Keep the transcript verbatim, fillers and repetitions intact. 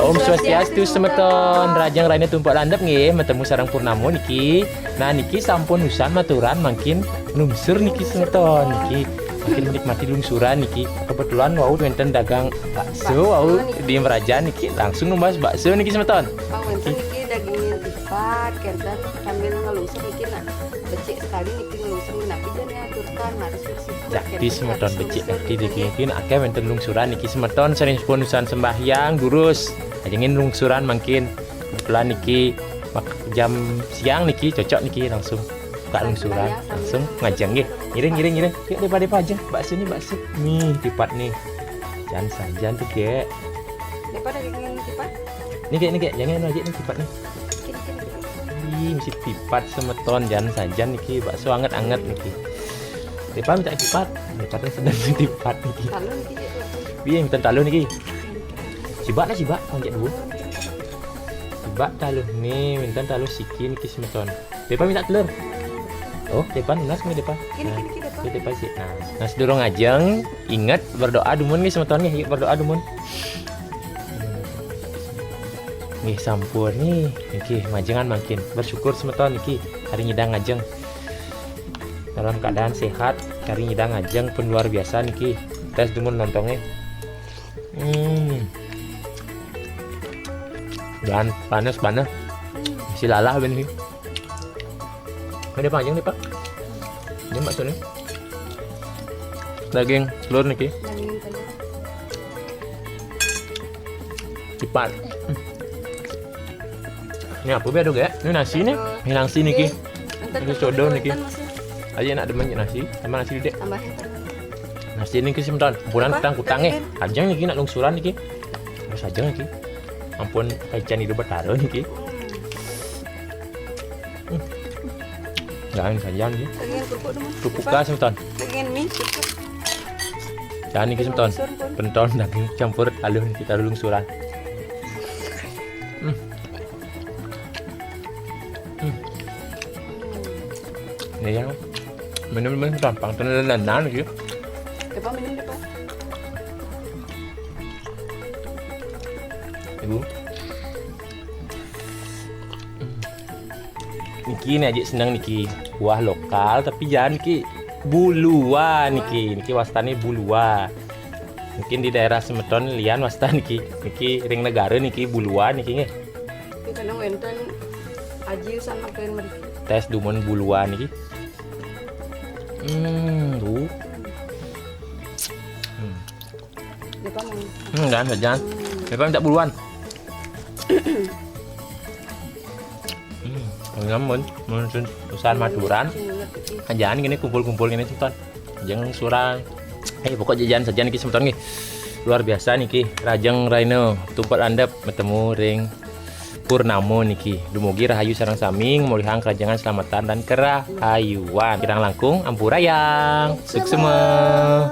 Om Swastiastu semeton, rahajeng rahina tumpek landep nggih, matemu sareng Purnama niki. Nah, niki sampun usan maturan mangkin lungsur niki semeton niki. Mangkin menikmati lungsuran niki. Kebetulan wau wenten dagang bakso wau di Merajan niki, langsung numbas bakso niki semeton. Oh, wenten niki daging tipat, kenten sambil ngelungsur niki, nah, becik sekali niki ngelungsur, napi jan ngaturkan, harus bersih. Jadi semeton becik niki, niki akeh wenten lungsuran niki semeton, sanes pun usan sembahyang durus. Ajengin lungsuran mangkin. Kebetulan niki mak-, jam siang niki cocok niki langsung buka lungsuran, langsung ngajeng nggih. Ngiring, ngiring, ngiring. Yuk, Depa, Depa, ajeng. Bakso nih, bakso. Nih, tipat nih. Jan sajan tuh, Gek. Depa daging tipat? Nih, Gek, nih, Gek. Jangan aja nih tipat nih. Kini, kini, kini. Ih, mesti tipat semeton, jan sajan niki. Bakso anget-anget niki. Depa minta tipat. Depa tuh sedang tipat niki. Talu niki, Dek. Piye minta talu niki? Sibak lah, sibak, angkat dulu. Sibak talu nih, minta talu siki niki semeton. Depa minta telur. Oh, Depa nunas nih, Depa. Kini, nah, kini, kini, Depa. Ini Depa sih. Nah, nah, sedurung ajeng, inget berdoa dumun nggih semeton nggih, yuk berdoa dumun. Nggih sampun nih, nggih majengan mangkin. Bersyukur semeton niki hari nyidang ajeng. Dalam keadaan sehat, hari nyidang ajeng pun luar biasa niki. Tes dumun lontongnya. Hmm. Dan panas, panas. Masih lalah ben sih. Ada panjang nih, Pak. Ini maksudnya daging telur niki. Daging telur. Tipat. Ini apa biar dong ya? Ini nasi nih. Ini nasi niki. Ini sodo niki. Aja enak demen nasi sama nasi, Dek. Tambahin. Nasi niki semeton. Ampunan kutang-kutang eh. Ajeng niki nak lungsuran niki. Terus ajeng niki. Ampun, kacan itu betara niki. Hmm. Jangan saja niki. Pengen kerupuk teman. Kerupuk kah semeton? Pengen mie kerupuk. Jangan niki semeton. Penton daging campur aluh niki taruh lungsuran. Hmm. Hmm. Ini yang minum-minum gampang, tenan-tenan gitu. Depa minum, Depa. Ibu. Niki nih aja seneng niki. Buah lokal tapi jangan niki bulua niki. Niki wastane bulua. Mungkin di daerah semeton lian wasta niki. Niki ring negara niki bulua niki nggih. Kadang wenten aji usan makan mriki. Tes dumun buluan iki. Hmm, tuh. Hmm. Depan. Hmm, jangan, jangan. Hmm. Depan minta buluan. Hmm, nyamun, mun sun-, usahan Maduran. Jangan gini kumpul-kumpul gini, Sultan. Jangan surang. Eh, pokok jajan saja niki semeton nggih. Luar biasa niki, Rajeng Raino, Tumpet Landep, bertemu ring Purnamo niki. Dumugi rahayu sareng sami, mulihang kerajangan, selamatan dan kerahayuan. Kirang langkung, ampurayang. Suksma.